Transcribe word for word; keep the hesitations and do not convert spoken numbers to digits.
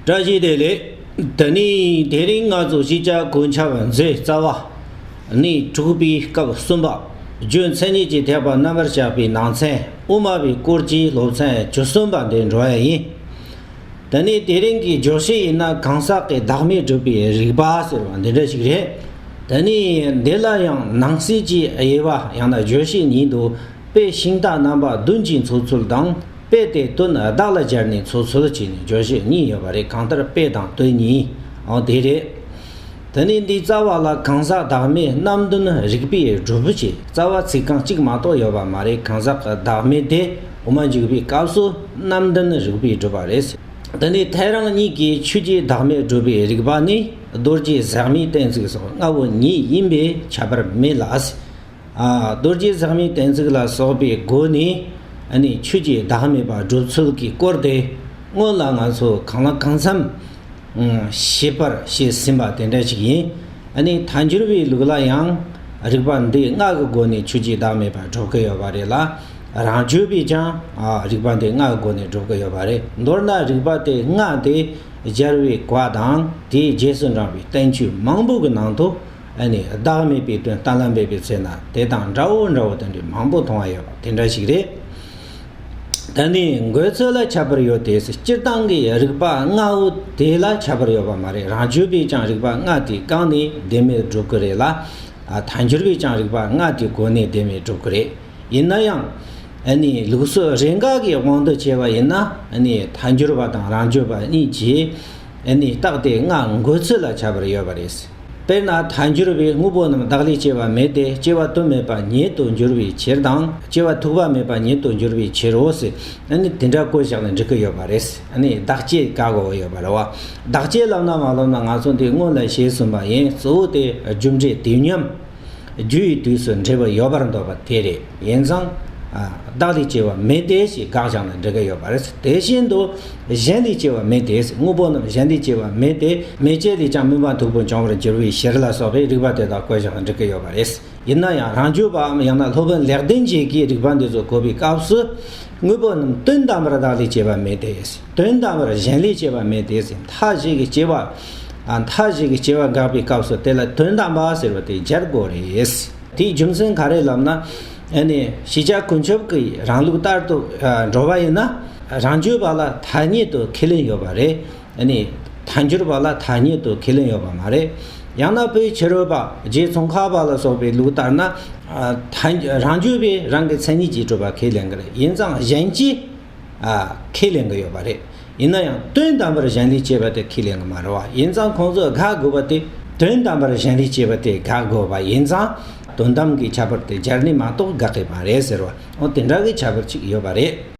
བཀྲ་ཤིས་བདེ་ལེགས། དེ་ནས་དེ་རིང་ང་ཚོ་ཤེས་བྱ་གོ་ཆ་བ་མཛོད་རྩ་བ་ནས་དྲུག་པའི་སྐབས་གསུམ་པ། རྒྱུ་མཚན་ཉིད་ཀྱི་ཐེག་པ་རྣམ་པར་དཔྱད་པའི་ནང་ཚན་དབུ་མ་པའི་སྐོར་གྱི་སློབ་ཚན་བཅུ་གསུམ་པ་འདི་འགྲོ་ཡ་ཡིན། དེ་ནས་དེ་རིང་གི་བརྗོད་གཞི་ཡིན་ན་གང་ཟག་གི་བདག་མེད་སྒྲུབ་པའི་རིགས་པ་ཟེར་བ་འདི་འདྲ་ཞིག་རེད། དེ་ནས་འདི་ལ་ཡང་ནང་གསེས་ཀྱི་དབྱེ་བ་ཡང་ན་བརྗོད་གཞི་གཉིས་འདུག་དཔེ་ཤིང་རྟ་རྣམ་པ་བདུན་གྱིས་མཚོན་ཚུལ་དང་། དཔེ་དེ་དོན་བདག་ལ་སྦྱར་ནས་མཚོན་ཚུལ་བྱས་ནས་བརྗོད་གཞི་གཉིས་ཡོད་པ་རེད། གང་ལྟར་དཔེ་དང་དོན་གཉིས། འོ་དེ་རེད། དེ་ནས་འདིའི་རྩ་བ་ལ་གང་ཟག་བདག་མེད་རྣམ་བདུན་རིགས་པས་སྒྲུབ་བྱས། རྩ་བ་ཚིག་རྐང་གཅིག་མ་གཏོགས་ཡོད་པ་མ་རེད། གང་ཟག་གི་བདག་མེད་དེ་དབུ་མ་འཇུག་པའི་སྐབས་སུ་རྣམ་བདུན་རིགས་པས་སྒྲུབ་པ་རེད། དེ་ནས་ཐལ་རང་གཉིས་ཀྱིས་ཆོས་ཀྱི་བདག་མེད་སྒྲུབ་པའི་རིགས་པ་ནི་རྡོ་རྗེ་ཟག་མེད་གཏན་ཚིགས་སོགས་ལྔ་པོ་ཉིད་ཡིན་པས་ཁྱད་པར་མེད་ལ། ཨ། རྡོ་རྗེ་ཟག་མེད་གཏན་ཚིགས་ལ་སོགས་པའི་སྒོ་ནས་ཨ་ནི་ཆོས་ཀྱི་བདག་མེད་པ་སྒྲུབ་ཚུལ་གྱི་སྐོར་དེ་སྔོན་ལ་ང་ཚོ་གང་ལ་གང་འཚམ་ཨང་ཤེས་པར་བྱས་ཟིན་པ་དེ་འདྲ་ཞིག་ཡིན། ཨ་ནི་ཐལ་འགྱུར་བའི་ལུགས་ལ་ཡང་རིགས་པ་འདི་ལྔ་གི་སྒོ་ནས་ཆོས་ཀྱི་བདག་མེད་པ་སྒྲུབ་ཀྱི་ཡོད་པ་རེད་ལ། རང་རྒྱུད་པས་ཀྱང་ཨ་རིགས་པ་འདི་ལྔ་གི་སྒོ་ནས་སྒྲུབ་ཀྱི་ཡོད་པ་རེད། མདོར་ན་རིགས་པ་དེ་ལྔ་དེ་སྦྱར་བའི་བཀའ་དང་དེའི་རྗེས་སུ་འབྲང་བའི་བསྟན་བཅོས་མང་པོ་གི་ནང་དུ་ཨ་ནི་བདག་མེད་པའི་དོན་གཏན་ལ་འབེབས་པའི་ཚེ་ན་དེ་དང་འདྲ་བོ་འདྲ་བོ་དེ་འདྲའི་མང་པོ་མཐོང་བ་ཡོད་པ་དེ་འདྲ་ཞིག་རེད། ད་ནི་འགོད་ཚུལ་ལ་ཁྱད་པར་ཡོད་དེ། སྤྱིར་བཏང་གི་རིགས་པ་ལྔ་བོ་དེ་ལ་ཁྱད་པར་ཡོད་པ་མ་རེད། རང་རྒྱུད་པས་ཀྱང་རིགས་པ་ལྔ་དེའི་སྒང་ནས་བདེན་མེད་སྒྲུབ་ཀྱི་རེད་ལ། ཨ། ཐལ་འགྱུར་བས་ཀྱང་རིགས་པ་ལྔ་དེའི་སྒོ་ནས་བདེན་མེད་སྒྲུབ་ཀྱི་རེད། ཡིན་ན་ཡང་ཨ་ནི་ལུགས་སྲོལ་རེ་འགའ་གི་དབང་དུ་བྱས་པ་ཡིན་ན། ཨ་ནི་ཐལ་འགྱུར་བ་དང་རང་རྒྱུད་པ་གཉིས་ཀྱིས་ཨ་ནི་རྟགས་དེ་ལྔ་འགོད་ཚུལ་ལ་ཁྱད་པར་ཡོད་པ་རེད། དཔེར་ན་ཐལ་འགྱུར་བས་དངོས་པོ་རྣམས་བདག་ལས་སྐྱེ་བ་མེད་དེ། སྐྱེ་བ་དོན་མེད་པ་ཉིད་དུ་འགྱུར་བའི་ཕྱིར་དང་། སྐྱེ་བ་ཐུག་པ་མེད་པ་ཉིད་དུ་འགྱུར་བའི་ཕྱིར་རོ་ཟེར། ཨ་ནི་དེ་འདྲ་བཀོད་བཞག་ནས་འགྲིག་གི་ཡོད་པ་རེད། ཨ་ནི་བདག་སྐྱེ་ག་གོ་ཡོད་པ་རེད་བ། བདག་སྐྱེ་ལབ་ན་མ་ལབ་ན་ང་ཚོ་འདི་སྔོན་ལ་བཤད་ཟིན་པ་ཡིན། གཙོ་བོ་དེ་རྒྱུ་འབྲས་དུས་མཉམ། རྒྱུ་ཡི་དུས་སུ་འབྲེལ་བ་ཡོད་པར་འདོད་པ་དེ་རེད། ཡིན་ཙང་། ཨ། བདག་ལས་སྐྱེ་བ་མེད་དེ་ཞེས་དགག་བཞག་ན་འགྲིག་གི་ཡོད་པ་རེད། དེ་བཞིན་དུ་གཞན་ལས་སྐྱེ་བ་མེད་དེ། དངོས་པོ་རྣམས་གཞན་ལས་སྐྱེ་བ་མེད་དེ། མེ་ལྕེ་ལས་ཀྱང་མུན་པ་འཐུག་པོ་འབྱུང་བར་འགྱུར་བའི་ཕྱིར་ལ་སོགས་པའི་རིགས་པ་དེ་དག་བཀོད་བཞག་ན་འགྲིག་གི་ཡོད་པ་རེད། ཡིན་ན་ཡང་རང་རྒྱུད་པའམ་ཡང་ན་སློབ་དཔོན་ལེགས་ལྡན་འབྱེད་ཀྱིས་རིགས་པ་འདི་ཚོ་གོ་བའི་སྐབས་སུ། དངོས་པོ་རྣམས་དོན་དམ་པར་བདག་ལས་སྐྱེ་བ་མེད་དེ། དོན་དམ་པར་གཞན་ལས་སྐྱེ་བ་མེད་དེ་ཟེར། མཐའ་བཞི་གི་སྐྱེ་བ། ཨ། མཐའ་བཞི་གི་སྐྱེ་བ་དགག་པའི་སྐབས་སུ་དེ་ལ་དོན་དམ་པ་ཟེར་བ་དེ་སྦྱར་དགོས་རེད། དེའི་རྒྱུ་མཚན་ག་རེ་ལབ་ན། ཨ་ནི་ཤེས་བྱ་ཀུན་ཁྱབ་ཀྱི་རང་ལུགས་ལྟར་དུ། ཨ། འགྲོ་བ་ཡིན་ན། རང་རྒྱུད་པ་ལ་ཐ་སྙད་དུ་ཁས་ལེན་ཡོད་པ་རེད། ཨ་ནི་ཐལ་འགྱུར་བ་ལ་ཐ་སྙད་དུ་ཁས་ལེན་ཡོད་པ་མ་རེད། ཡང་ན་བོད་ཕྱི་རོལ་པ་རྗེ་ཙོང་ཁ་པ་ལ་སོགས་པའི་ལུགས་ལྟར་ན། ཨ། ཐལ། རང་རྒྱུད་པས་རང་གི་མཚན་ཉིད་ཀྱིས་གྲུབ་པ་ཁས་ལེན་གྱི་རེད། ཡིན་ཙང་གཞན་གྱིས། ཨ། ཁས་ལེན་གྱི་ཡོད་པ་རེད། ཡིན་ན་ཡང་དོན་དམ་པར་གཞན་ལས་སྐྱེས་པ་དེ་ཁས་ལེན་གྱི་མ་རེད་བ། ཡིན་ཙང་ཁོང་ཚོས་དགག་དགོས་པ་དེ་དོན་དམ་པར་གཞན་ལས་སྐྱེས་པ་དེ་དགག་དགོས་པ་ཡིན་ཙང་། དོན་དམ་གྱི་ཁྱད་པར་དེ་སྦྱར་ནས་མ་གཏོགས་དགག་གི་མ་རེད་ཟེར་བ། འོ་དེ་འདྲ་གི་ཁྱད་པར་ཅིག་ཡོད་པ་རེད།